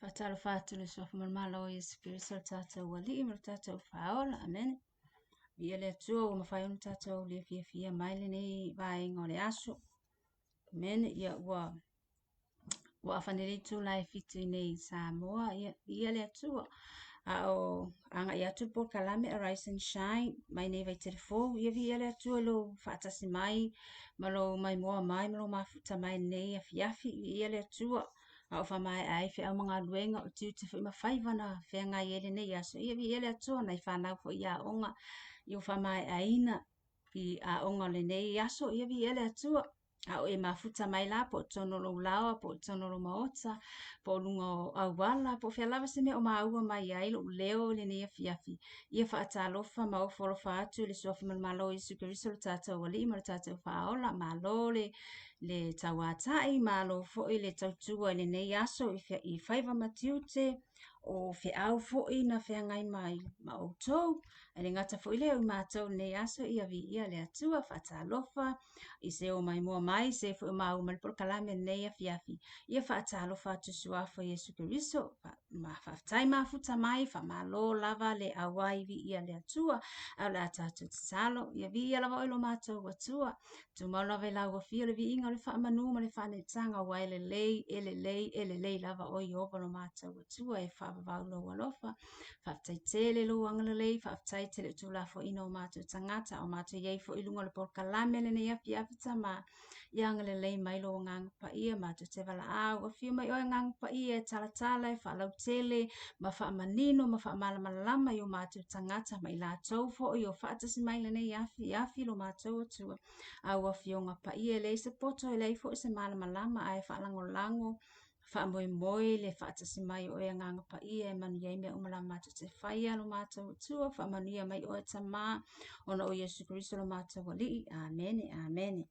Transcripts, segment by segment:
Faatalofa atu i le Suafa ma le Malo o Iesu Keriso lo tatou Alii ma lo tatou Faaola. Amene. Viia le Atua ua mafai ona tatou aulia fiafia mai lenei vaega o le aso. Amene. Ia ua ua afa nei le itula e 7 iinei i Samoa. Ia viia le Atua. A o agai atu le polokalame Arise and Shine mai nei Vaitele Fou. Ia viia le Atua i lou faatasi mai ma lou maimoa mai ma lou mafuta mai lenei afiafi. Viia le Atua. A o faamaea ai feau ma galuega o tiute foi ma faiva na feagai ai lenei aso. Ia viia le Atua nai fanau foi i aoga i o faamaeaina i aoga o lenei aso. Ia viia le Atua. A o e mafuta mai la po o totonu o lou laoa po o totonu o lou maota po o luga o auala po o fea lava se mea o maua mai ai lou leo i lenei afiafi. Ia faatalofa ma ofo alofa atu i le Suafa ma le Malo o Iesu Keriso lo tatou Alii ma lo tatou Faaola. Malo le le tauatai, malo foi le tautua i lenei aso i faiva ma tiute o feau foi na feagai mai ma outou. Ae le gata foi lea o matou i lenei aso, ia viia le Atua, faatalofa i se o maimoa mai, se foi o maua mai le polokalame lenei afiafi. Ia faatalofa atu suafa Iesu Keriso, ma faafetai mafuta mai, faamalo lava le auai, viia le Atua. A o le a tatou tatalo, ia viia lava oe lo matou Atua. Tumau lava i lau afio le viiga o le faamanu ma le faaneetaga ua e lelei, e lelei, e lelei lava oe Ieova lo matou Atua e faavavau lou alofa. Faafetai tele lou agalelei, faafetai tele o tuulafoaiina o matou tagata, o matou i ai foi i luga o le polokalame lenei afiafi Tama. Ia agalelei mai lou agaga paia, matou te valaau, afio mai oe agaga paia e talatala, e faalautele, ma faamanino ma faamalamalama i o matou tagata ma i latou foi o faatasi mai lenei afiafi lo matou Atua. Au afioga paia e leai se poto e leai foi se malamalama ae faalagolago faamoemoe le faatasi mai o oe agaga paia e manuia ai mea uma lava matou te faia lo matou Atua. Faamanuia mai oe Tama ona o Iesu Keriso lo matou Alii. Amene, amene.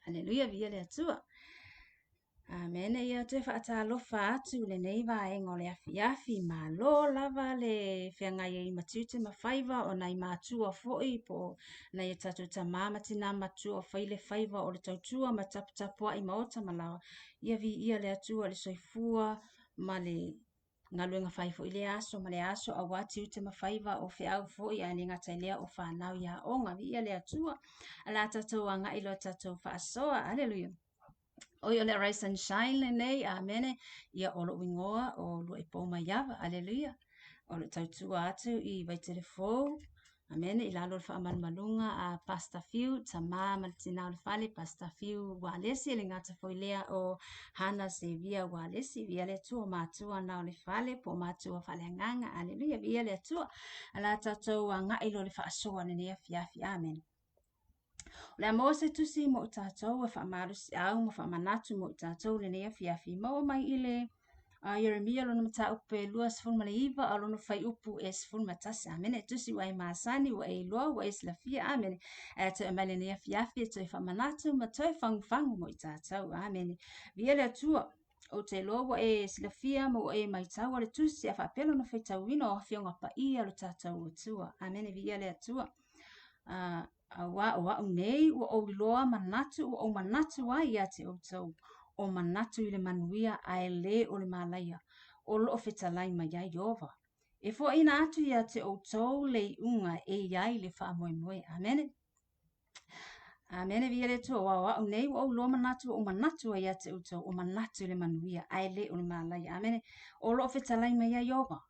Aleluia, viia le Atua. Amene. Ia toe faatalofa atu i lenei vaega o le afiafi. Malo lava le feagai ai ma tiute ma faiva o nai matua foi po o nai o tatou tamā ma tinā matua o fai le faiva o le tautua ma taputapuai maota ma laoa. Ia viia le Atua i le soifua ma le galuega fai foi i lea aso ma lea aso auā tiute ma faiva o feau foi ae le gata i lea o fanau i aoga. Viia le Atua. O le a tatou agai loa tatou faasoa. Aleluia. Oi, o le Arise and Shine lenei, amene. Ia, o lou igoa o Luaipou Maiava, aleluia. O lou tautua atu i Vaitele Fou, amene, i lalo o le faamalumaluga a Pastor Fiu, tamā ma le tinā o le fale, Pastor Fiu Ualesi, e le gata foi lea o Hana Sevia Ualesi, viia le Atua, o matua na o le fale, po o matua faaleagaga, aleluia, viia le Atua. O le a tatou agai loa i le faasoa i lenei afiafi, amene. O le a maua se tusi mo i tatou e faamalosiau ma faamanatu mo i tatou i lenei afiafi. Maua mai i le Ieremia lona mataupu e 29 a o lona fuaiupu e 11. Amene. Tusi ua e masani, ua e iloa, ua e silafia. Amene. Ae toe aumai lenei afiafi e toe faamanatu ma toe fagufagu mo i tatou. Amene. Viia le Atua. Ou te iloa ua e silafia ma ua e maitaua le tusi a faapea lona faitauina o Afioga Paia lo tatou Atua. Amene. Viia le Atua. Auā o a'u nei ua ou iloa manatu ua ou manatu ai ia te outou, o manatu i le manuia ae lē o le malaia, o loo fetalai mai ai Ieova, e foaiina atu ia te outou le iuga e i ai le faamoemoe. Amene. Amene, viia le Atua. Auā o a'u nei ua ou iloa manatu ua ou manatu ai ia te outou, o manatu i le manuia ae lē o le malaia. Amene. O loo fetalai mai ai Ieova,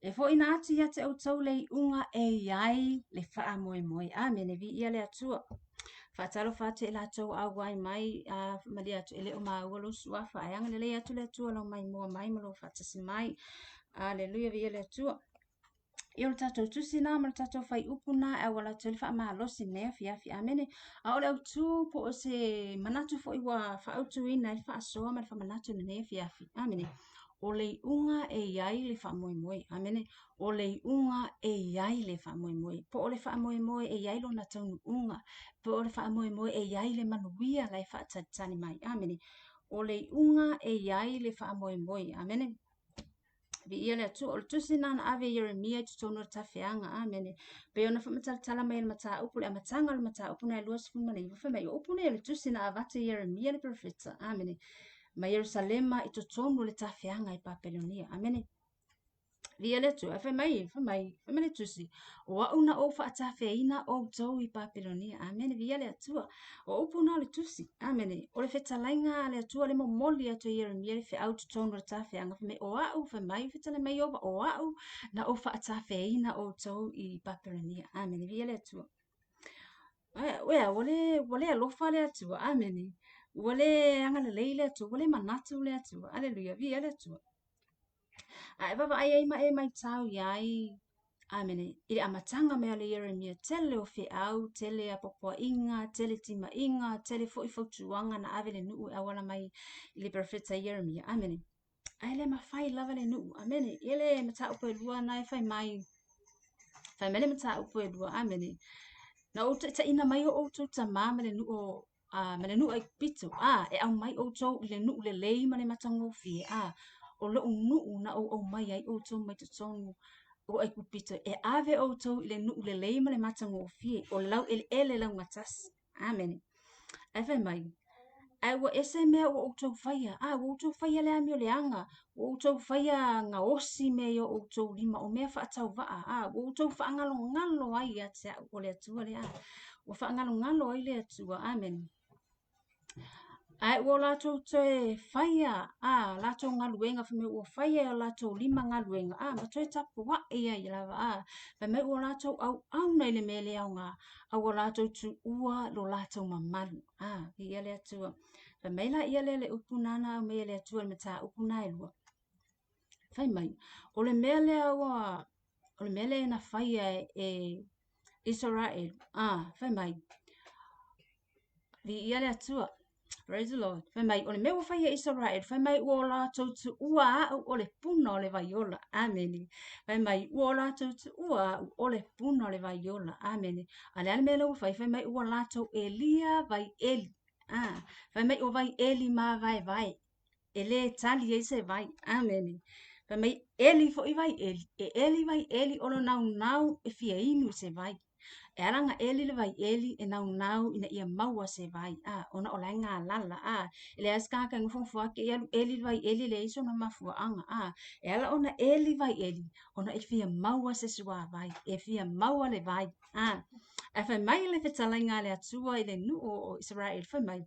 E foaiina atu ia te outou le iuga e i ai le faamoemoe. Amene, viia le Atua. Faatalofa atu i latou auai mai, a malie atu e le o maua lou suafa, ae agalelei atu le Atua lau maimoa mai ma lou faatasi mai. Aleluia, viia le Atua. Ia o le tatou tusi na ma le tatou fuaiupu na e auala atu ai le faamalosi i lenei afiafi. Amene. A o le autu po o se manatu foi ua faaautuina ai le faasoa ma le faamanatu i lenei afiafi. Amene. O le iuga e i ai le faamoemoe. Amene. O le iuga e i ai le faamoemoe. Po o le faamoemoe e i ai lona taunuuga. Po o le faamoemoe e i ai le manuia la e faatalitali mai. Amene. O le iuga e i ai le faamoemoe. Amene. Viia le Atua. O le tusi na na ave Ieremia i totonu o le tafeaga. Amene. Pei ona faamatalatala mai e le mataupu, le amataga o le mataupu na e 29, fai mai, o upu nei o le tusi na avatu e Ieremia le perofeta. Amene. Ma Ierusalema i totonu o le tafeaga i Papelonia. Amene. Viia le Atua. Fai mai, fai mai, fai mai le tusi, o au na ou faatafeaina outou i Papelonia. Amene. Viia le Atua. O upu na o le tusi. Amene. O le fetalaiga a le Atua le momoli atu e Ieremia le feau totonu o le tafeaga. Fai mai, o au, fai mai, fetalai mai Ieova, o au na ou faatafeaina outou i Papelonia. Amene. Viia le Atua. Ua, ua le alofa le Atua. Amene. Ua le agalelei le Atua, ua le manatu le Atua. Aleluia. Viia le Atua. A e vaavaai ai ma e maitau i ai, amene, i le amataga mai o le Ieremia, tele o feau, tele apoapoaiga, tele timaiga, tele foi fautuaga na ave le nuu e auala mai i le perofeta Ieremia. Amene. Ae le mafai lava le nuu. Amene. E le mataupu e lua na e fai mai. Fai mai le mataupu e lua. Amene. Na ou taitaiina mai o outou tamā ma le nuu o a ma le nuu Aikupito, a e aumai outou i le nuu lelei ma le matagofie, a o lo'u nuu na ou aumai ai outou mai totonu o Aikupito, e ave outou i le nuu lelei ma le matagofie, o le laueleele laugatasi. Amene. Ae fai mai, ae ua ese mea ua outou faia, a ua outou faia le amioleaga, ua outou faia gaosi mea i o outou lima, o mea faatauvaa, a ua outou faagalogalo ai ia te au, o le Atua lea. Ua faagalogalo ai le Atua. Amene. Ae ua latou toe faia a latou galuega, fai mai ua faia e o latou lima galuega, a ma toe tapuai ai lava, a fai mai ua latou auauna i le mea le aoga, a ua latou tuua lo latou mamalu. A, viia le Atua. Fai mai la ia lea le upu nana aumai e le Atua i le mataupu na e lua. Fai mai, o le mea lea ua, o le mea lea na faia e Isaraelu, a, fai mai, viia le Atua. Praise the Lord. Fai mai, o le mea ua faia e Isaraelu, fai mai ua o latou tuua au o le puna o le vai ola. Amene. Fai mai, ua o latou tuua au o le puna o le vai ola. Amene. A le a le mea lea ua fai, fai mai ua latou elia vai eli. Ah, fai mai o vai eli mavaevae. E lē tali ai se vai. Amene. Fai mai eli foi vai eli, e eli vai eli o le naunau e fia inu i se vai. E ala ona eli le vai eli e naunau ina ia maua se vai. A, ona o la e galala. A, e leai se tagata e nofonofo ake i alu eli le vai eli e leai sona mafuaaga. A, e ala ona eli vai eli ona e fia maua se suavai, e fia maua le vai. A, ae fai mai le fetalaiga a le Atua i le nuu o Isaraelu, fai mai,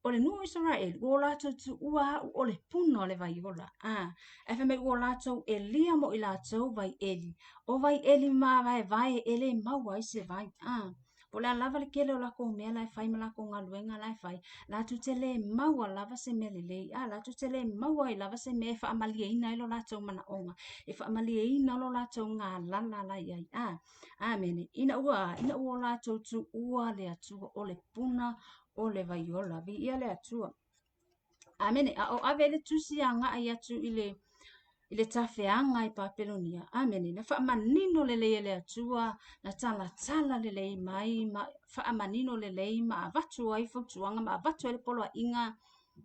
o le nuu o Isaraelu, ua o latou tuua au o le puna o le vai ola. A, ae fai mai ua o latou elia mo i latou vai eli. O vai eli mavaevae e le maua ai se vai. A, po o le a lava le tele o lakou mea la e fai ma lakou galuega la e fai, latou te le maua lava se mea lelei. A, latou te le maua ai lava se mea e faamalieina ai lo latou manaoga, e faamalieina lo latou galala la i ai. A, Amene. Ina ua, ina ua o latou tuua le Atua o le puna o le vai ola. Viia le Atua. Amene. A o ave le tusi agai atu i le i le tafeaga i Papelonia. Amene. Na faamanino lelei e le Atua, na talatala lelei mai, ma faamanino lelei ma avatu ai fautuaga, ma avatu ai le poloaiga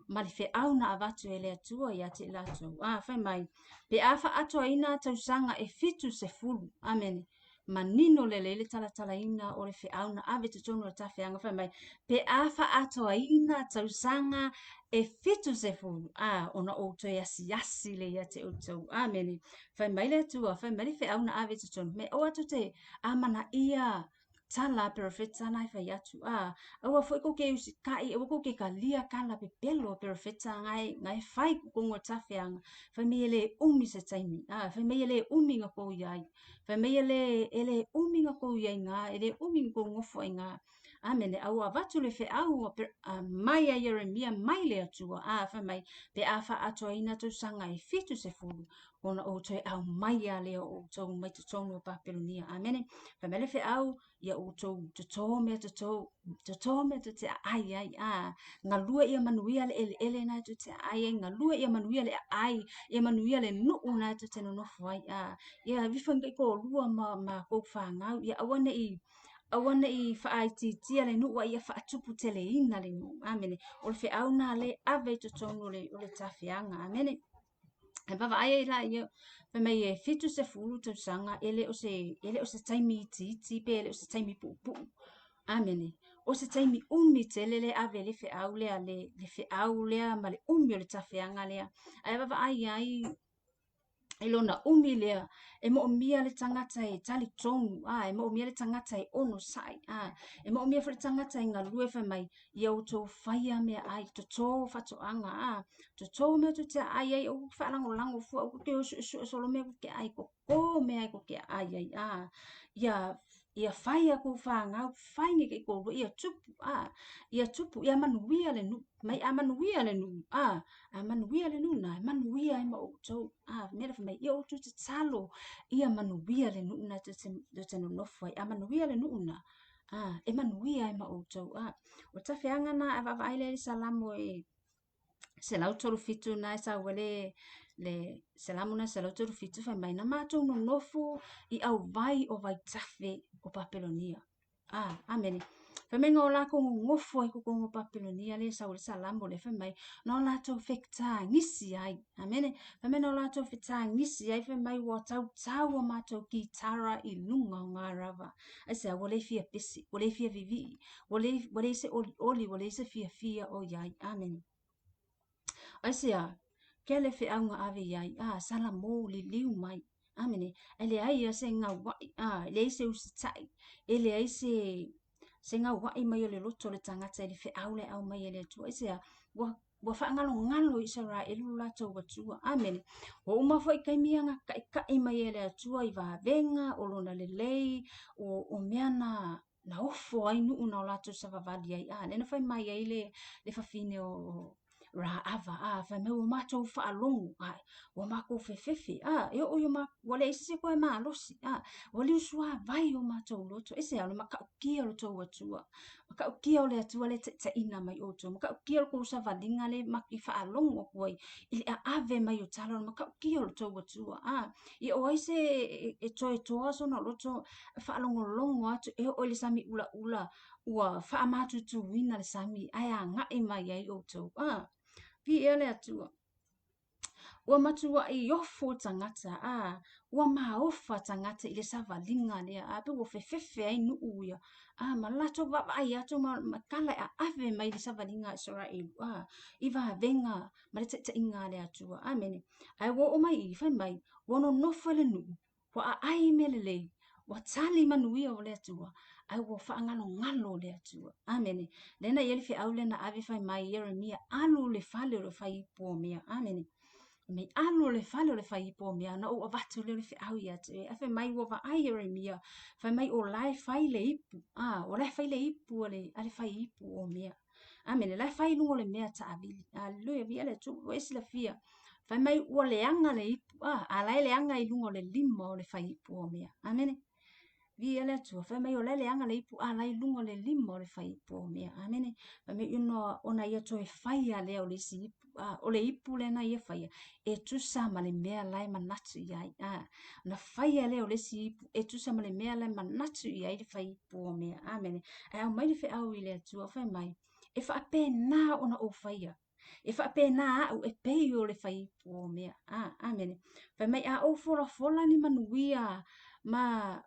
ma le feau na avatu e le Atua ia te i latou. A, fai mai, pe a faaatoaina tausaga e 70. Amene. Manino lelei le talatalaina o le feau na ave i totonu o le tafeaga, fai mai, pe a faaatoaina tausaga e 70, a, ona ou toe asiasi lea ia te outou. Amene. Fai mai le Atua, fai mai le feau na ave i totonu, me aua tou te amanaia tala a perofeta na e fai atu, a, aua foi kou ke usikai, aua kou ke kalia kala pepelo a perofeta ngae, ngae fai i totonu o le tafeaga, fai mai e le umi se taimi, a, fai mai e le umi na kou iai, fai mai e le, e le umi na kou iai ngā, e le umi na kou nofo ai ngā. Amene, a ua avatu le feau a, mai a Ieremia mai le Atua, a, fai mai, pe a faaatoaina tausaga e 70, ona ou toe aumaia lea o outou mai totonu o Papelonia. Amene. Fai mai le feau, ia outou totō mea totō, totō mea tou te aai ai. A, galue ia manuia le eleele na tou te aai ai, galue ia manuia le aai, ia manuia le nuu na tou te nonofo ai. A, ia aveifo i toalua ma, ma kou fanau, ia aua ne'i aua ne'i faaitiitia le nuu a ia faatuputeleina le nuu. Amene. O le feau na le ave i totonu o le, o le tafeaga. Amene. E vaavaai ai la ia, fai mai e 70 tausaga, e le o se, e le o se taimi itiiti pe e le o se taimi puupuu. Amene. O se taimi umi tele le ave le feau lea, le feau lea ma le umi o le tafeaga lea. Ae vaavaai ai i lona umi lea, e moomia le tagata e talitonu, e moomia le tagata e onosai, e moomia foi le tagata e galue fai mai, ia outou faia meaai, toto faatoaga, toto mea tou te aai ai, aua tou te faalagolago fua, aua tou te o e suesue solo mea tou te aai, toto mea tou te aai ai, ia fai a tou fanau, fai ni taitoalua, ia tupu, ia tupu, ia manuia le nuu, mai a manuia le nuu, a manuia le nuu na, e manuia ai ma outou. Mea la fai mai, ia outou tatalo, ia manuia le nuu na tou te nonofo ai, a manuia le nuu na, e manuia ai ma outou. O tafeaga na a vaavaai lea i le Salamo e 137 na e sau ai le Salamo na 137 fai mai, na matou nonofo i auvai o vaitafe o Papelonia. Amene. Fai mai na o latou nonofo ai totonu o Papelonia le sau ai le Salamo lea fai mai, na o latou fetagisi ai. Amene. Fai mai na o latou fetagisi ai, fai mai ua tautau a matou kitara i luga o ngā rava. Aisea, ua le fia pese, ua le fia vivii, ua leai se olioli, ua leai se fiafia o i ai. Amene. Aisea, kea le feau na ave i ai, Salamo liliu mai. Amene. E leai ia se gauai, e leai se usitai, e leai se gauai mai o le loto o le tagata i le feau le aumai e le Atua. Aisea, ua faagalogalo i Isaraelu lo latou Atua. Amene. Ua uma foi taimi ia na taʻitaʻi mai e le Atua i vavega o lona lelei, o mea na ofo ai nuu na o latou savavali ai. Lea na fai mai ai le fafine o Raava, fai mai ua matou faalogo, ua matou fefefe, e oo i o ua leai se isi e toe malosi, ua liusuavai o matou loto. Aisea, o le matautia o le tou Atua, matautia o le Atua le taitaiina mai outou, matautia o le tou savaliga le matou faalogo atu ai i le aave mai o tala, o le matautia o le tou Atua. Ia o ai se e toe toa sona loto faalogologo atu e oo i le sami ulaula ua faamatutuina le sami ae agai mai ai outou. Viia le Atua. Ua matuai ofo tagata, ua maofa tagata i le savaliga lea, pe ua fefefe ai nuu ia, ma latou vaavaai atu ma tala e aave mai le savaliga a Isaraelu, i vavega ma le taitaiga a le Atua. Amene. Ae ua oo mai i, fai mai, ua nonofo i le nuu, ua aai mea lelei, ua tali manuia o le Atua, ae ua faagalogalo le Atua. Amene. Lea na i ai le feau lea na ave fai mai Ieremia, alu le fale o le faiipu o mea. Amene. Mai alu le fale o le faiipu o mea, na ou avatu lea o le feau ia te oe. Ae fai mai ua vaai Ieremia, fai mai o la e fai le ipu. O la e fai le ipu a le faiipu o mea. Amene. La e fai luga o le mea taavili. Aleluia, viia le Atua, ua e silafia. Fai mai ua leaga le ipu, a la e leaga i luga o le lima o le faiipu o mea. Amene. Viia le Atua, fai mai o la e leaga le ipu, a la i luga o le lima o le faiipu o mea. Amene. Fai mai ona ia toe faia lea o le isi ipu, o le ipu lea na ia faia, e tusa ma le mea la e manatu i ai. Na faia lea o le isi ipu, e tusa ma le mea la e manatu i ai le faiipu o mea. Amene. Ae aumai le feau i le Atua, fai mai, e faapena ona ou faia. E faapena au e pei o le faiipu o mea. Amene. Fai mai a ou folafola ni manuia ma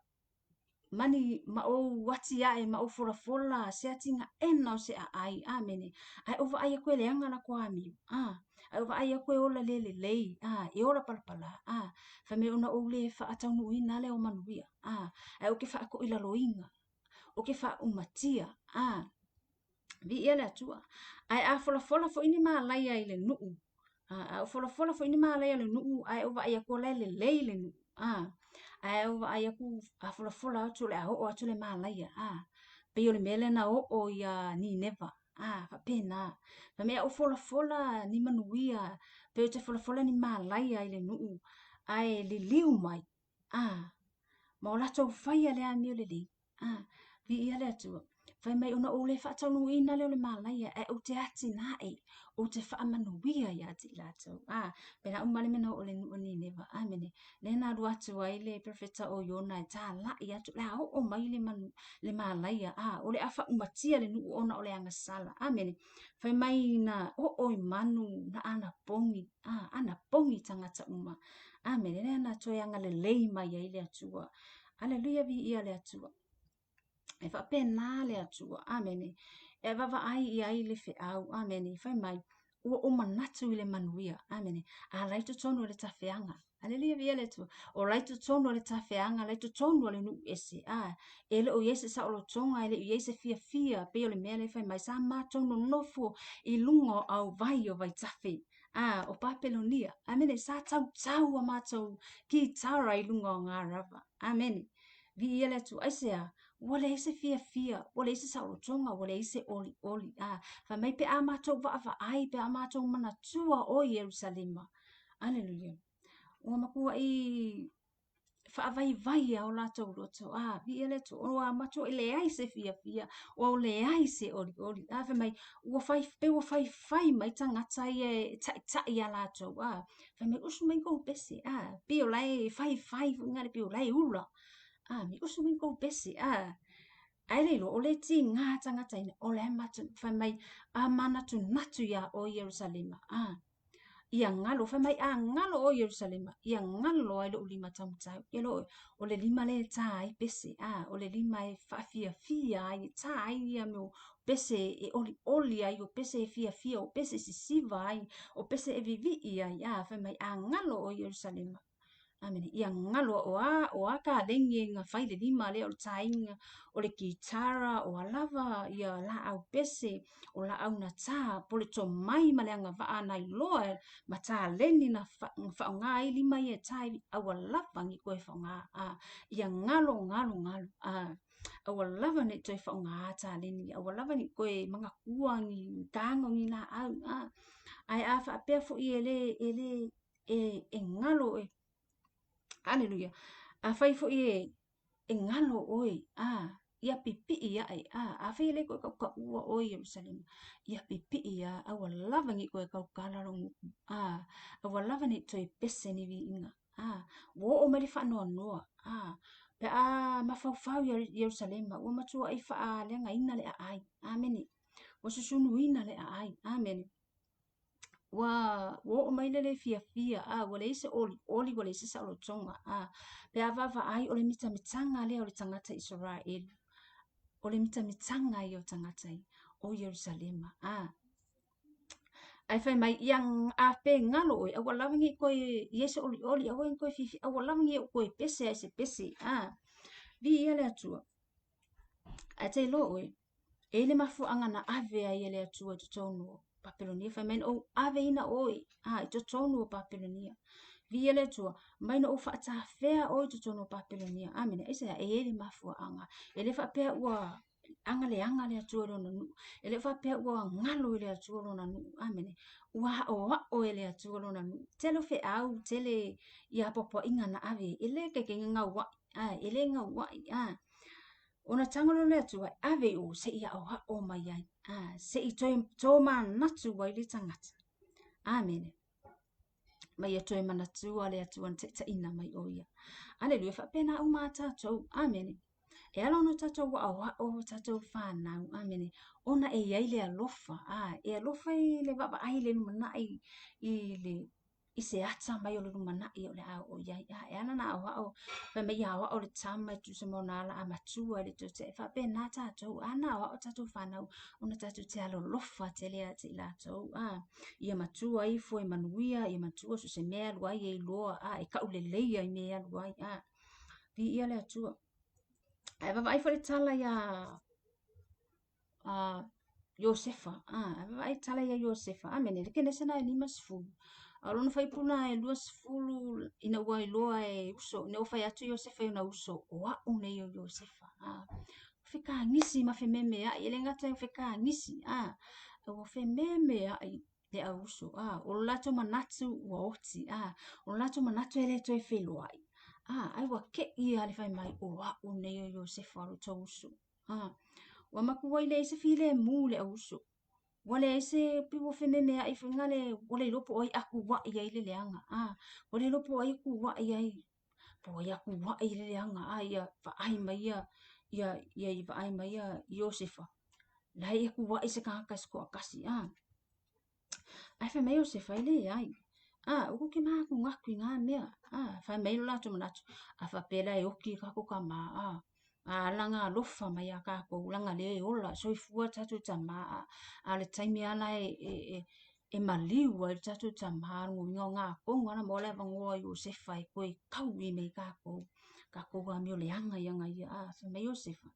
mani ma ou ati ae ma ou folafola se atinga ena o se aai. Amene. Ae ou vaai atu e leaga la toa amio. Ae ou vaai atu e ola le lelei. E ola palapala. Fai mai ona ou le faataunuuina lea o manuia. Ae ou te faatoilaloina. Ou te faaumatia. Viia le Atua. Ae a folafola foi ni malaia i le nuu. A o folafola foi ni malaia i le nuu, ae ou vaai atu o la e lelei le nuu. Ae ou vaai atu a folafola atu o le a oo atu le malaia. Pei o le mea lea na oo ia Nineva. Faapena. Fai mai a ou folafola ni manuia, pe ou te folafola ni malaia i le nuu, ae liliu mai. Ma o latou faia le amio lelei. Viia le Atua. Fai mai ona ou le faataunuuina lea o le malaia, ae ou te atinae, ou te faamanuia ia te i latou. Pena uma le mea na oo le nuu o Nineva. Amene. Lea na alu atu ai le profeta o Iona e tālai atu, le a oo mai le malaia. O le a faaumatia le nuu ona o le agasala. Amene. Fai mai na oo i manu na anapogi. Anapogi tagata uma. Amene. Lea na toe agalelei mai ai le Atua. Aleluia, viia le Atua. E faapena le Atua. Amene. E vaavaai i ai le feau. Amene. Fai mai, ua ou manatu i le manuia. Amene. A la i totonu o le tafeaga. Aleluia, viia le Atua. O la i totonu o le tafeaga, la i totonu o le nuu ese. A, e le o i ai se saolotoga, e le o i ai se fiafia, pei o le mea lea fai mai, sa matou nonofo i luga o auvai o vaitafe. A, o Papelonia. Amene. Sa tautau a matou kitara i luga o ngā rava. Amene. Viia le Atua. Aisea? Ua leai se fiafia, ua leai se saolotoga, ua leai se olioli. A, fai mai pe a matou vaavaai, pe a matou manatua o Ierusalema. Aleluia. Ua matuai faavaivai a o latou loto. A, viia le Atua. Ua matuai leai se fiafia, ua leai se olioli. A, fai mai, ua fai, pe ua faifai mai tagata ia e taʻitaʻi iā latou. A, fai mai, usu mai kou pese. A, pei o la e faifai foi ngale, pei o la e ula. A, mai usu mai kou pese. A, ae le iloa, o le tiga tagata ina, o la e matu, fai mai, a manatunatu iā oe Ierusalema. A, ia galo, fai mai, a galo oe Ierusalema, ia galo ai lou lima taumatau. Ia lo, o le lima lea e tā ai pese, a, o le lima e faafiafia ai, e tā ai ia mea pese e olioli ai, o pese e fiafia, o pese e sisiva ai, o pese e vivii ai, a, fai mai, a galo oe Ierusalema. Amene. Ia galo o a, o a kalegi e na fai le lima lea o le tāina, o le kitara, o a lava ia laau pese, o laau na tā, po le tomai ma le agavaa na iloa ma taleni na faaaoga ai lima ia e tā ai, aua lava ne i toe faaaoga. A, ia galo, galo, galo. A, aua lava ne i toe faaaoga taleni, aua lava ne i toe manatua ni taga o ni laau. A, ae a faapea foi e le, e le, e, e galo oe. Aleluia. Afai foi e, e galo oe, a, ia pipii aʻe, a, afai e le toe tautaua oe Ierusalema, ia pipii a, aua lava ne i toe tautala lou gutu, a, aua lava ne i toe pese ni viiga, a, ua oo mai le faanoanoa, a, pe a mafaufau ia Ierusalema, ua matuai faaleagaina le aai. Amene. Ua susunuina le aai. Amene. Ua ua oo mai le le fiafia, a ua leai se olioli, ua leai se saolotoga, a pe a vaavaai o le mitamitaga lea o le tagata Isaraelu, o le mitamitaga ia o tagata ia o Ierusalema, a ae fai mai ia a pe galo oe, aua lava ne i toe i ai se olioli, aua ne i toe fiafia, aua lava ne i ou toe pese ai se pese, a viia le Atua. Ae te iloa oe, E i ai le mafuaaga na ave ai e le Atua i totonu o Papelonia. Fai mai na ou aveina oe a, i totonu o Papelonia. Viia le Atua, mai na ou faatafea oe i totonu o Papelonia. Amene. Aisea, e i ai le mafuaaga. E le faapea ua agaleaga le Atua i lona nuu. E le faapea ua galo i le Atua lona nuu. Amene. Ua aʻoaʻo e le Atua lona nuu. Tele o feau, tele ia apoapoaiga na ave. E le kaikaiga gauaʻi. A, e le gauaʻi. A, Ona tago lea o le Atua e ave i o se i aʻoaʻo mai ai, a, se i toe tōmanatu ai le tagata. Amene. Ma ia toe manatua le Atua na taitaina mai o ia. Aleluia, faapena uma a tātou. Amene. E ala ona tātou aʻoaʻo o tātou whānau. Amene. Ona e i ai le alofa. A, e alofa i le vaavaai i le lumanai i le i se ata mai o le lumanai o le a oo i ai. A, e ala ona aʻoaʻo, fai mai ia aʻoaʻo le tama e tusa ma ona ala a matua i le toetea. E faapena tātou, a na aʻoaʻo tātou whānau, ona tātou te alolofa tele ia te i latou. A, ia matua ifo e manuia, ia matua so se mea e alu ai e iloa, a, e kaʻulelei ai mea e alu ai. A, viia le Atua. Ae vaavaai foi le tala iā a Iosefa, a, vaavaai tala ia Iosefa, amene, le Kenese na e 50. A o lona faaiupu na e 20 ina ua iloa e uso, ina ua fai atu Iosefa i ona uso, o a'u nei o Iosefa. A, fekagisi ma fememeaʻi, e le gata i fekagisi, a, ua fememeaʻi le au uso, a, o lo latou manatu ua oti, a, o lo latou manatu e le toe feiloai. A, ai ua keʻi lava le fai mai, o a'u nei o Iosefa o lo outou uso. A, ua matuai leai se filemu i le au uso. Ua leai se pei ua fememeaʻi foi na le ua le iloa po o ai a kuaʻi ai le leaga. A, ua le iloa po o ai kuaʻi ai, po o ai a kuaʻi le leaga. A ia vaai mai ia, ia, ia i vaai mai ia Iosefa. La ia kuaʻi se tagata se toatasi. A, ae fai mai Iosefa, e leai. A, ua tou te manatunatu i nā mea. A, fai mai lo latou manatu, a faapea la e oti le tatou tamā. A, Alaga alofa mai iā tatou leaga lea e ola soifua lo tatou tama a o le taimi lava la e maliu ai lo tatou tama lona uiga o na tonu lava na maua le avanoa o Iosefa e toe taui mai ai tatou, tatou amio leaga i aga ia a. Fai mai Iosefa,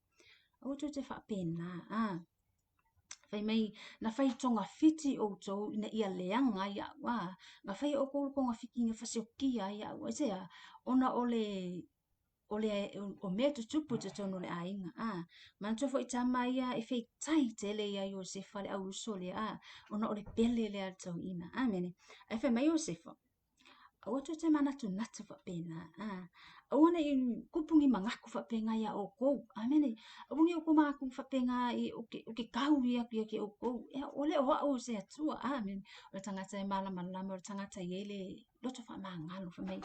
aua tou te faapena a. Fai mai, na fai togafiti outou ina ia leaga ai au a. Na fai e outou le togafiti na fasiokia ai au. Aisea? Ona o le o le o mea tutupu i totonu o le aiga a. Manatua foi tama ia e feitai tele ia Iosefa le au uso lea a, ona o le pele lea a le toeaina. Amene. Ae fai mai Iosefa, aua tou te manatunatu faapena a. Aua ne i kupu ni manatu faapena iā outou. Amene. Aua ne i outou manatu faapena ou te taui atu ia te outou. O le o au o se Atua. Amene. O le tagata e malamalama, o le tagata e i ai le loto faamagalo. Fai mai,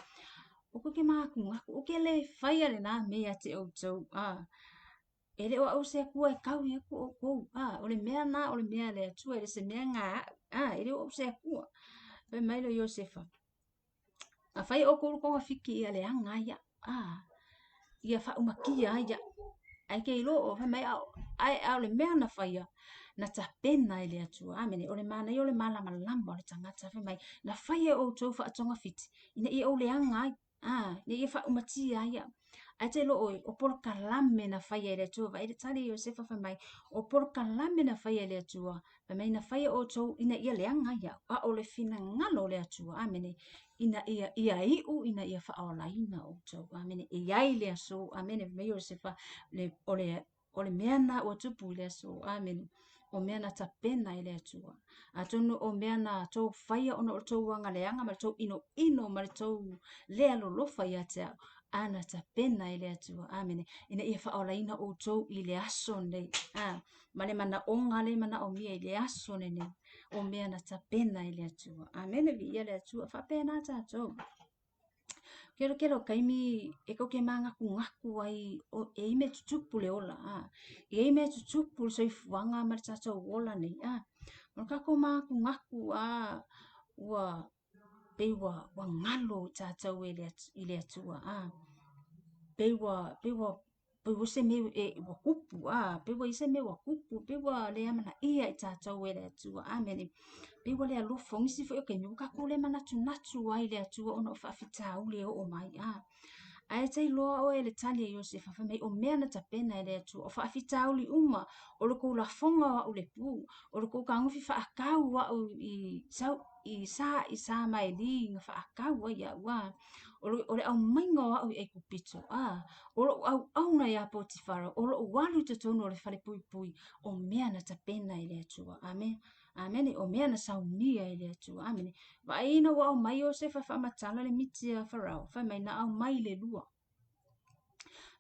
aua tou te manatunatu, ou te le faia lena mea ia te outou. A. E le o au se Atua e taui atu outou. A, o le mea na, o le mea a le Atua, e le se mea na a au. A, e le o au se Atua. Fai mai lea o Iosefa, na fai e outou le togafiti ia leaga ai au. A, ia faaumatia ai au. Ae te iloa o, fai mai, a o le mea na faia, na tapena e le Atua. Amene. O le manaia o le malamalama o le tagata. Fai mai, na fai e outou faatogafiti, ina ia ou leaga ai. A, ina ia faaumatia ai au. Ae te iloa ʻoe, o polokalame na faia e le Atua, vaai le tali a Iosefa fai mai, o polokalame na faia e le Atua, fai mai na faia outou ina ia leaga ai au, a o le finagalo o le Atua, amene, ina ia ia iu, ina ia faaolaina outou, amene, e i ai le aso, amene, fai mai Iosefa, le, o le O le mea na ua tupu i le aso. Amene. O mea na tapena e le Atua. Atonu o mea na tou faia ona o le tou agaleaga ma le tou inoino ma le tou le alolofa ia te au, a na tapena e le Atua. Amene. Ina ia faaolaina outou i le aso nei. A, ma le manaoga le manaomia i le aso lenei. O mea na tapena e le Atua. Amene. Viia le Atua. Faapena tatou. Kelokelo o taimi e tou te manatunatu ai e i ai mea tutupu le ola a. E i ai mea tutupu le soifuaga ma le tatou ola nei a. O le tatou manatunatu a ua pei ua galo tatou i le Atua a. Pei ua pei ua pei ua se mea e ua tupu, a, pei ua i ai se mea ua tupu, pei ua le amanaia i tatou e le Atua. Amene. Pei ua le alofa. O nisi foi o taimi, ua tatou le manatunatu ai i le Atua ona o faafitauli e oo mai, a. Ae te iloa oe le tali a Iosefa, fai mai, o mea na tapena e le Atua, o faafitauli uma, o le tou lafoga o au i le pu, o le tou tagofi faatau o au i, sau, i sa i sa maeli na faatau ai au, a. O le aumaiga o au i Aikupito, a, o lou auauna iā Potifara, o lou alu i totonu o le fale puipui, o mea na tapena e le Atua. Amene. Amene. O mea na saunia e le Atua. Amene. Vaai ina ua aumai Iosefa e faamatala le miti a Farao, fai mai na aumai le lua.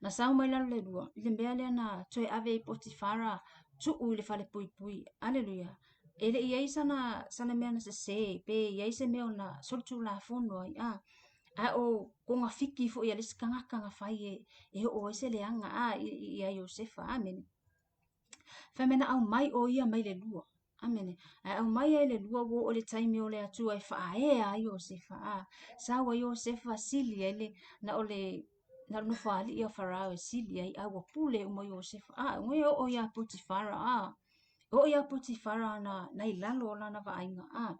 Na sau mai lalo le lua, i le mea lea na toe ave ai Potifara tuu i le fale puipui. Aleluia. E le i ai sana, sana mea na sese, pe i ai se mea ona solitulafono ai. A, a o togafiti foi a le isi tagata na fai e, e oo ai se leaga a ia Iosefa. Amene. Fai mai na aumai o ia mai le lua. Amene. Ae aumai ai le lua ua oo i le taimi o le Atua e faaea ai Iosefa. A, sau ai Iosefa sili ai le, na o le, na o le nofoalii o Farao e sili ai, a ua pule uma Iosefa. A, e oo ia Potifara, a, oo ia Potifara na, na i lalo o lana vaaiga, a,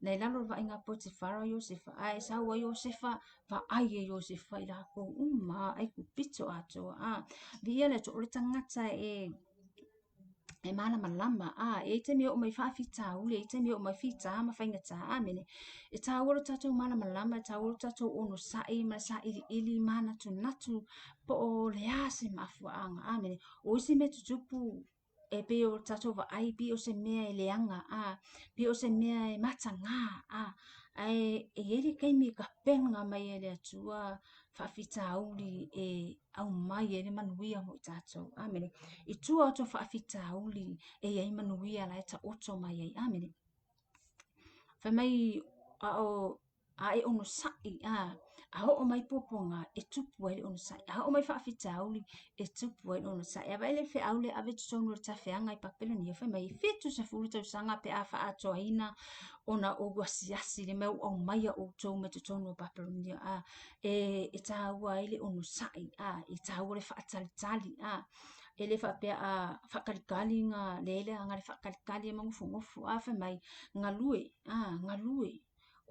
na i lalo o le vaaiga a Potifara o Iosefa, ae sau ai Iosefa, vaai e Iosefa i latou uma, Aikupito atoa, a, viia le Atua, o le tagata e, e malamalama, a, e i ai taimi e oo mai faafitauli, e i ai taimi e oo mai fita ma faigata, amene. E taua lo tatou malamalama, e taua lo tatou onosai ma le sailiili manatunatu po o le a se mafuaaga, amene. O isi mea tutupu e pei o tatou vaai pei o se mea e leaga, a, pei o se mea e mataga, a, ae e i ai le taimi e tapena mai ai e le Atua faafitauli e aumai ai le manuia mo i tatou. Amene. I tua atu o faafitauli e i ai manuia la e taoto mai ai. Amene. Fai mai, a o, a e onosai, a, A oo mai puapuaga, e tupu ai le onosai. A oo mai faafitauli, e tupu ai le onosai. A vaai le feau lea e ave i totonu o le tafeaga i Papelonia, fai mai, e 70 tausaga pe a faaatoaina ona ou asiasi i le mea ua aumaia outou mai totonu o Papelonia. A, e taua ai le onosai, a, e taua le faatalitali, a. E le faapea a faatalitali na leai le aga le faatalitali ma nofonofo. A, fai mai, galue, a, galue.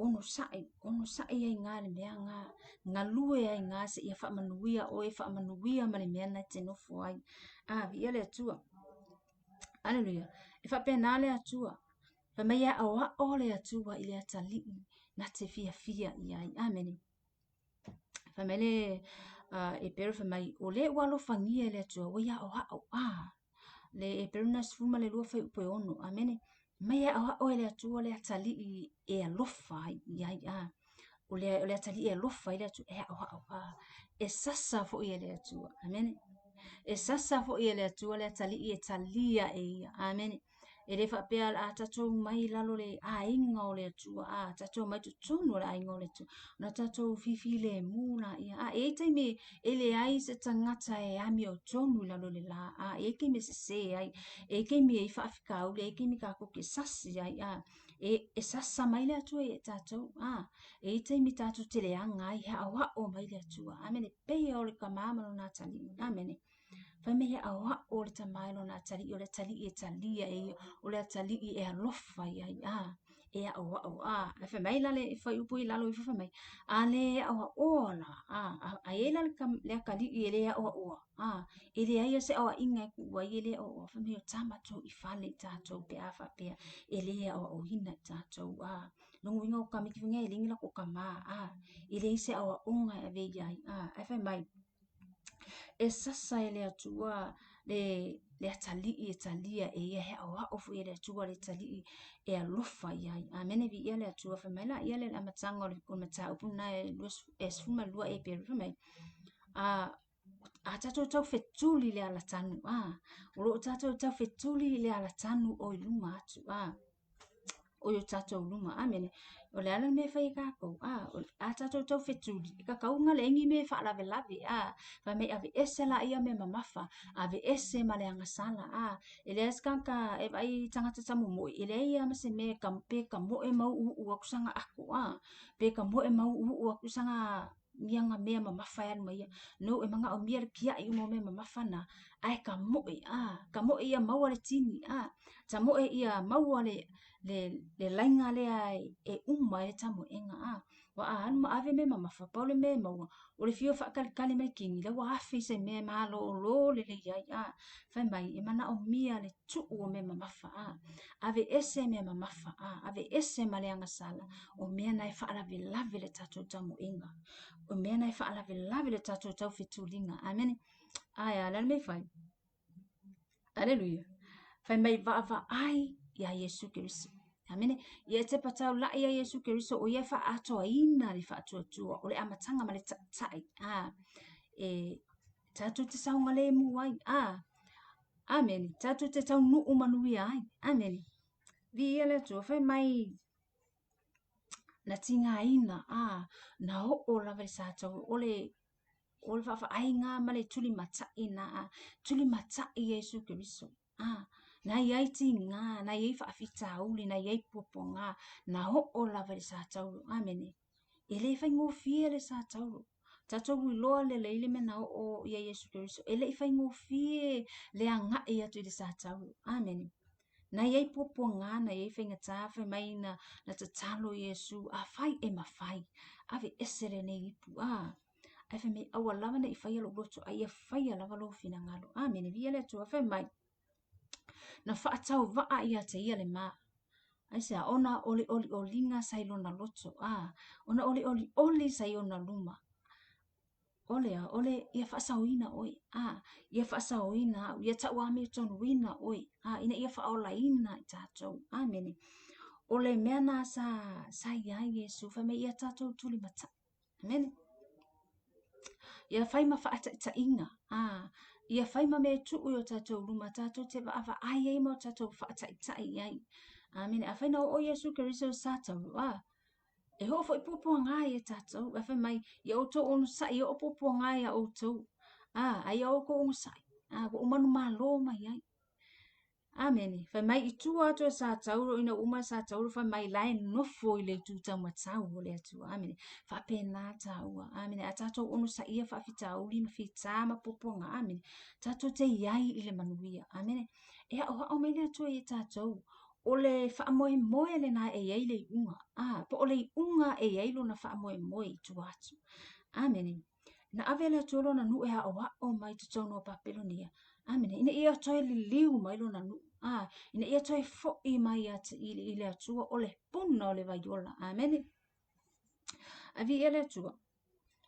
Onosai, onosai ai i ina i le mea lena, galue ai i ina seia faamanuia oe, faamanuia ma le mea lena e te nofo ai. A, viia le Atua. Aleluia. E faapena le Atua. Fai mai e aoao le Atua i le atalii na te fiafia i ai. Amene. Fai mai le Eperu fai mai, o le ua alofagia e le Atua, ua ia aoao. Ah, le Eperu na 12 fuaiupu e 6. Amene. Mai e aoao e le Atua le atalii e alofa ai i ai. Ah, o le atalii e alofa ai le Atua, e aoao. Ah, e sasa foi e le Atua. Amene. E sasa foi e le Atua le atalii e talia e ia. Amene. E le faapea o le a tatou omai i lalo o le aiga o le Atua, a tatou omai i totonu o le aiga o le Atua, ona tatou fifilemu laia. A e i ai taimi e leai se tagata e amiotonu i lalo o le la, a e i ai taimi e sese ai, e i ai taimi e i ai faafitauli, e i ai taimi tatou te sasi ai, a e sasa mai le Atua ia i tatou, a e i ai taimi tatou te leaga ai, e aoao mai le Atua. Amene. Pei o le tama ma lona atalii. Amene. Fai mai e aoao le tama i lona atalii, o le atalii e talia e ia, o le atalii e alofa i ai, a, e aoao, a. Ae fai mai la le fuaiupu i lalo ifo fai mai, a le aoaoa la, a, a i ai la le atalii e le aoaoa, a, e leai lava se aoaiga e tuu ai e le aoaoa, fai mai o tama tou i fale i tatou pe a faapea e le aoaoina i tatou, a. Lona uiga o tamaiti foi nei e leai ni latou tama, a, e leai se aoaoga e ave i ai, a. Ae fai mai, E sasa e le Atua le atalii e talia e ia, he aoao foi e le Atua le atalii e alofa i ai. Amene, viia le Atua. Fai mai laia le amataga o le mataupu lena e 12 Eperu, fai mai, a tatou tau fetuli i le alatanu, a, o lo o tatou tau fetuli i le alatanu o i luma atu, a. o i o tatou luma. Amene. O le a le mea e fai e tatou? A, a tatou tau fetuli, e tatau ona leai ni mea e faalavelave. A, fai mai aveese laia mea mamafa, aveese ma le agasala. A, e leai se tagata e vaai i tagata tamomoe, e leai lava ma se mea pe tamoe ma uuuu atu sana ato, a, pe tamoe ma uuuu atu sana ia na mea mamafa e alu ma ia. No, e manaomia le kiaʻi uma o mea mamafa na, ae tamoe, a, tamoe ia maua le tini, a, tamoe ia maua le laiga lea e uma ai le tamoega, a. Ua a alu ma ave mea mamafa, pau le mea e maua, o le fia faatalitali mai le kini, la ua afe i se mea e malolo lelei ai, a. Fai mai, e manaomia le tuu o mea mamafa, a. Aveese mea mamafa, a. Aveese ma le agasala, o mea na e faalavelave le tatou tamoega. O mea na e faalavelave le tatou taufetuliga. Amene. Ae a, le a le mea e fai? Aleluia. Fai mai vaavaai iā Iesu Keriso. Amene. Ia e tepa taula'i iā Iesu Keriso o ia e faaatoaina le faatuatua o le amataga ma le taʻitaʻi. A, e tatou te saogalemu ai. A, amene. Tatou te taunuu manuia ai. Amene. Viia le Atua. Fai mai na tigaina, a, na oo lava i le sa taua, o le o le vaavaaiga ma le tulimataʻi na, a, tulimataʻi Iesu Keriso, a, na i ai tiga, na i ai faafitauli, na i ai puapuaga, na oo lava i le sa tauro. Amene. E le faigofie le sa tauro. Tatou iloa lelei le mea na oo ia Iesu Keriso. E le i faigofie le agai atu i le sa tauro. Amene. Na i ai puapuaga, na i ai faigata, fai mai na, na tatalo Iesu, afai e mafai, aveese lenei ipu. A, ae fai mai, aua lava ne i faia lou loto, a ia faia lava lou finagalo. Amene, viia le Atua. Fai mai, na faatauvaa ia te ia le ma. Aisea, ona o le olioliga sa i lona loto, a, ona o le olioli sa i ona luma. O le a, o le ia faasaoina oe, a, ia faasaoina au, ia tauamiotonuina oe, a, ina ia faaolaina i tatou. Amene. O le mea na sa i ai Iesu, fai mai ia tatou tulimataʻi. Amene. Ia fai ma faataitaiga, a, ia fai ma mea e tuu i o tatou luma, tatou te vaavaai ai ma o tatou faataitai i ai. Amene. Afai na oo Iesu Keriso i sa tauro, a, E oo foi puapuaga ia tatou, ae fai mai, ia outou onosai e oo puapuaga ia outou. A, a ia outou onosai. A, ua ou manumalo mai ai. Amene. Fai mai i tua atu o Satauro ina ua uma Satauro fai mai la e nofo i le itu taumatau o le Atua. Amene. Faapena tāua. Amene. A tatou onosaia faafitauli ma fita ma puapuaga. Amene. Tatou te iai i le manuia. Amene. E aʻoaʻo mai le Atua ia tatou. O le faamoemoe lena e i ai le iuga. A, po o le iuga e i ai lona faamoemoe i tua atu. Amene. Na ave le Atua lona nuu e aʻoaʻo mai totonu o Papelonia. Amene. Ina ia toe liliu mai lona nuu. A, ina ia toe foʻi mai ia te i le Atua o le puna o le vai ola. Amene. Ae viia le Atua.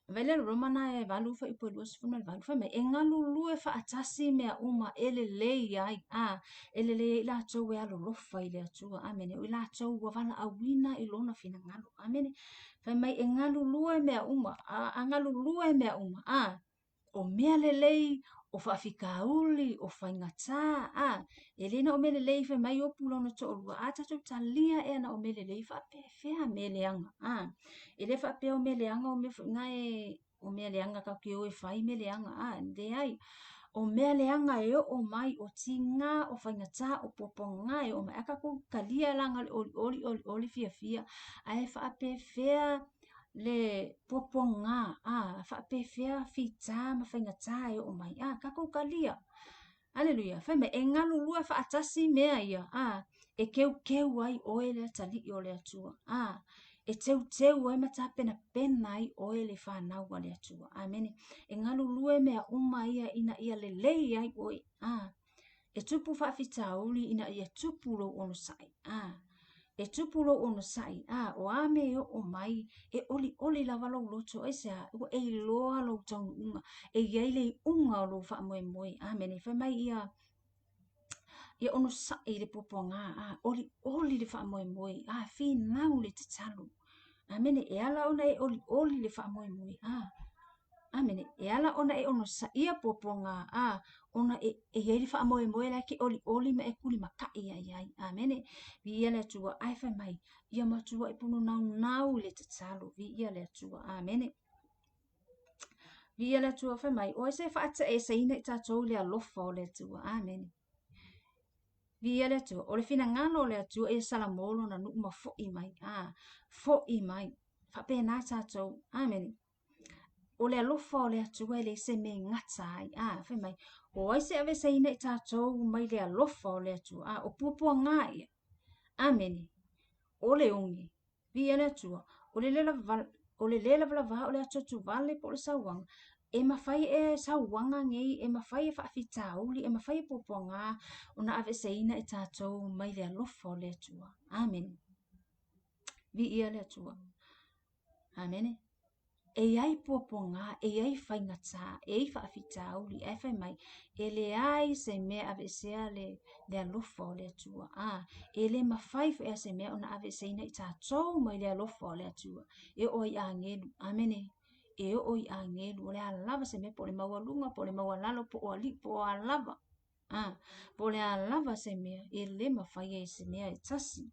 Vai le Roma na e valu fuaiupu e 28, fai mai, e galulue faatasi mea uma e lelei ai, a, e lelei ai i latou e alolofa i le Atua. Amene. O i latou ua valaauina i lona finagalo. Amene. Fai mai, e galulue mea uma, a, a galulue mea uma, a, o mea lelei, o faafitauli, o faigata, a, e le na o mea lelei, fai mai Iopu lona toalua, a tatou talia ea na o mea lelei, faapefea mea leaga, a, e le faapea o mea leaga o mea foi na e, o mea leaga tatou te o e fai mea leaga, a, leai, o mea leaga e oo mai, o tiga, o faigata, o puapuaga e oo mai, a tatou talia la na o le olioli, olioli, fiafia, ae faapefea le puapuaga, a, faapefea fita ma faigata e oo mai, a, tatou talia. Aleluia. Fai mai, e galulue faatasi mea ia, a, e keukeu ai oe le atalii o le Atua, a, e teuteu ai ma tapenapena ai oe le fanau a le Atua. Amene. E galulue mea uma ia ina ia lelei ai oe, a, E tupu faafitauli ina ia tupu lou onosai. A, e tupu lou onosai. A, o a mea e oo mai, e olioli lava lou loto. Aisea? Ua e iloa lou taunuuga. E i ai le iuga o lou faamoemoe. Amene. Fai mai ia, ia onosai i le puapuaga. A, olioli le faamoemoe. A, finau le tatalo. Amene. E ala ona e olioli le faamoemoe. A, Amene. E ala ona e onosaia puapuaga, a, ona e, e i ai le faamoemoe la e ke olioli ma e kulimakaʻi ai ai. Amene. Viia le Atua. Ae fai mai, ia matuaʻi pununaunau i le tatalo. Viia le Atua. Amene. Viia le Atua. Fai mai, o ai se faataeseina i tatou i le alofa o le Atua. Amene. Viia le Atua. O le finagalo o le Atua ia salamo lona nuu ma foʻi mai. A, foʻi mai. Faapena tatou. Amene. O le alofa o le Atua e leai se mea e gata ai. A, fai mai, o ai se aveseina i tatou mai le alofa o le Atua. A, o puapuaga ia. Amene. O le oge. Viia le Atua. O le le lava, o le le lavalava o le atuatuvale po o le sauaga. E mafai e sauaga nei, e mafai e faafitauli, e mafai e puapuaga ona aveseina i tatou mai le alofa o le Atua. Amene. Viia le Atua. Amene. E i ai puapuaga, e i ai faigata, e i ai faafitauli, ae fai mai, e leai se mea e aveesea le, le alofa o le Atua. A, e le mafai foi a se mea ona aveeseina i tatou mai le alofa o le Atua. E oo i agelu. Amene. E oo i agelu. O le a lava se mea, po o le maualuga, po o le maualalo, po o alii, po o a lava. A, po o le a lava se mea, e le mafai ai se mea e tasi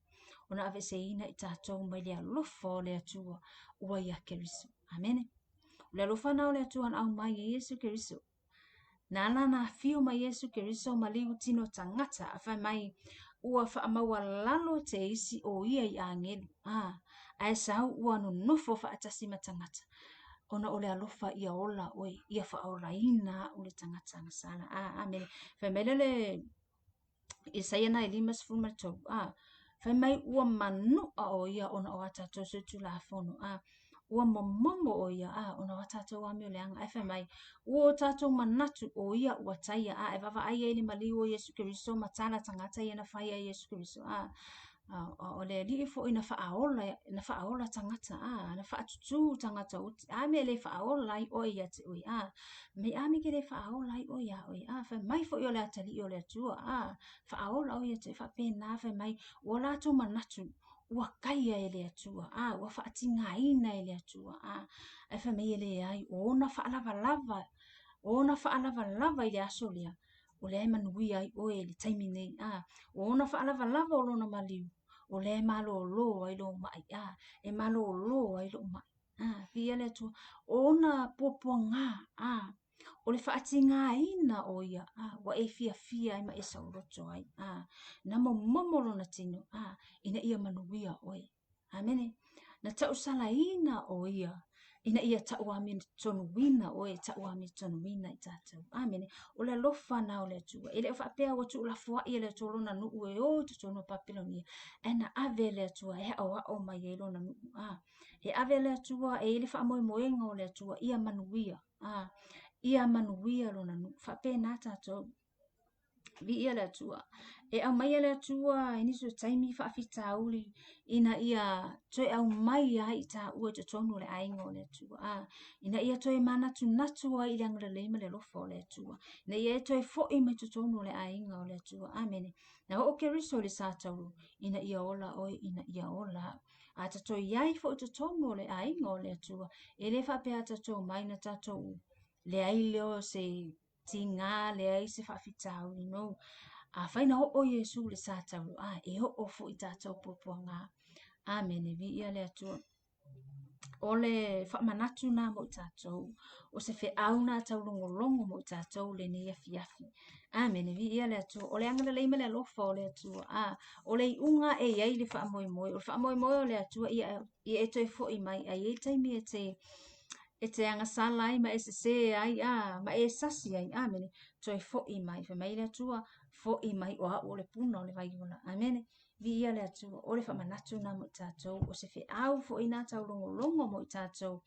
ona aveeseina i tatou mai le alofa o le Atua ua iā Keriso. Amene. O le alofa na o le Atua na aumai e Iesu Keriso. Na ala na afio mai Iesu Keriso ma liu tino tagata a fai mai ua faamaualalo te isi o ia i agelu. A, ae sau ua nonofo faatasi ma tagata. Ona o le alofa ia ola oe, ia faaolaina au le tagata agasala. A, amene. Fai mai lea le Isaia na e 53, a, fai mai ua manuʻa ʻo ia ona o a tatou solitulafono, a, ua momomo ʻo ia, a, ona o a tatou amio leaga. Ae fai mai, ua o tatou manatu ʻo ia ua taia, a, e vaavaai ai le maliu o Iesu Keriso ma tala tagata ia na fai ai Iesu Keriso, a, o le Alii foi na faaola, na faaola tagata, a, na faatutū tagata oti, a mea e le faaola ai ʻoe ia te ʻoe, a, me a me ke le faaola ai ʻoe iā ʻoe, a, fai mai foi o le atalii o le Atua, a, faaola ʻoe ia te ʻoe, faapena, fai mai, ua latou manatu, ua kaia e le Atua, a, ua faatigaina e le Atua, a, ae fai mai e leai, o ona faalavalava, o ona faalavalava i le aso lea, o lea e manuia ai ʻoe i le taimi nei. A, o ona faalavalava o lona maliu, O lea e malōlō ai lou maʻi, a e malōlō ai loʻu maʻi. A, viia le Atua. O ona puapuagā, a, o le faatigaina o ia, a, ua e fiafia ai ma e saoloto ai, a, na momomo lona tino, a, ina ia manuia oe. Amene. Na tausalaina ʻo ia ina ia tauamiotonuina ʻoe, tauamiotonuina i tatou. Amene. O le alofa na o le Atua. E le o faapea ua tuulafoaʻi e le Atua lona nuu e o i totonu o Papilonia, ae na ave e le Atua e aʻoaʻo mai ai lona nuu. A, e ave e le Atua e i ai le faamoemoega o le Atua ia manuia. A, ia manuia lona nuu. Faapena tatou. Viia le Atua. E aumaia le Atua i nisi o taimi faafitauli ina ia toe aumai ai i taua i totonu o le aiga o le Atua. A, ina ia toe manatunatu ai i le agalelei ma le alofa o le Atua. Ina ia e toe foʻi mai totonu o le aiga o le Atua. Amene. Na oo Keriso i le sa taulu ina ia ola oe, ina ia ola au. A tatou i ai foi i totonu o le aiga o le Atua, e le faapea a tatou mai na tatou leai lea o se tiga, leai se faafitauli no. Afai na oo Iesu i le sa taulu, a e oo foi tatou puapuaga. Amene, viia le Atua. O le faamanatu na mo i tatou, o se feau na taulogologo mo i tatou lenei afiafi. Amene, viia le Atua. O le agalelei ma le alofa o le Atua. A, o le iuga e i ai le faamoemoe. O le faamoemoe o le Atua ia, ia e toe foi mai. A i ai taimi e te e te agasala ai ma e sesē ai, a, ma e sasi ai, amene, toe foʻi mai. Fai mai le Atua, foʻi mai o au o le puna o le vai ola. Amene. Viia le Atua, o le faamanatu na mo i tatou, o se feau foi na taulogologo mo i tatou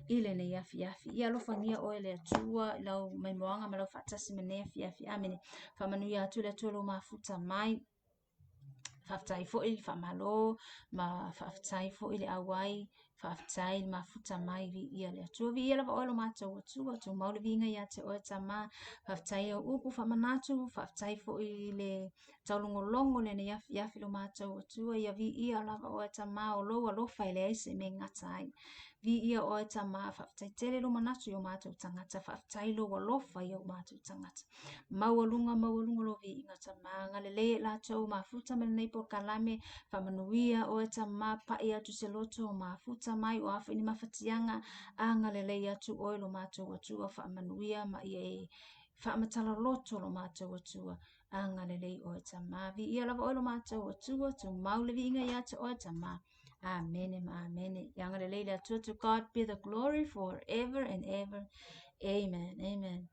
i lenei afiafi. Ia alofagia oe le Atua i lau maimoaga ma lau faatasi ma lenei afiafi. Amene. Faamanuia atu le Atua i lou mafuta mai. Faafetai foi le faamalo ma faafetai foi le auai, faafetai le mafuta mai, viia le Atua. Viia lava oe lo matou Atua, tumau le viiga ia te oe Tama. Faafetai i au upu faamanatu, faafetai foi i le taulogologo i lenei afiafi lo matou Atua. Ia viia lava oe Tama, o lou alofa e leai se mea e gata ai. Viia oe Tama, faafetai tele lou manatu i o matou tagata, faafetai lou alofa i o matou tagata. Maualuga, maualuga lou viiga Tama, agalelei e latou mafuta ma lenei polokalame, faamanuia oe Tama, pai atu se loto o mafuta mai, o a foi ni mafatiaga, agalelei atu oe lo matou Atua, faamanuia ma ia e faamatala loto lo matou Atua, agalelei oe Tama, viia lava oe lo matou Atua, tumau le viiga ia te oe Tama. Amene ma amene. Ia agalelei le Atua. To God be the glory forever and ever. Amen. Amen.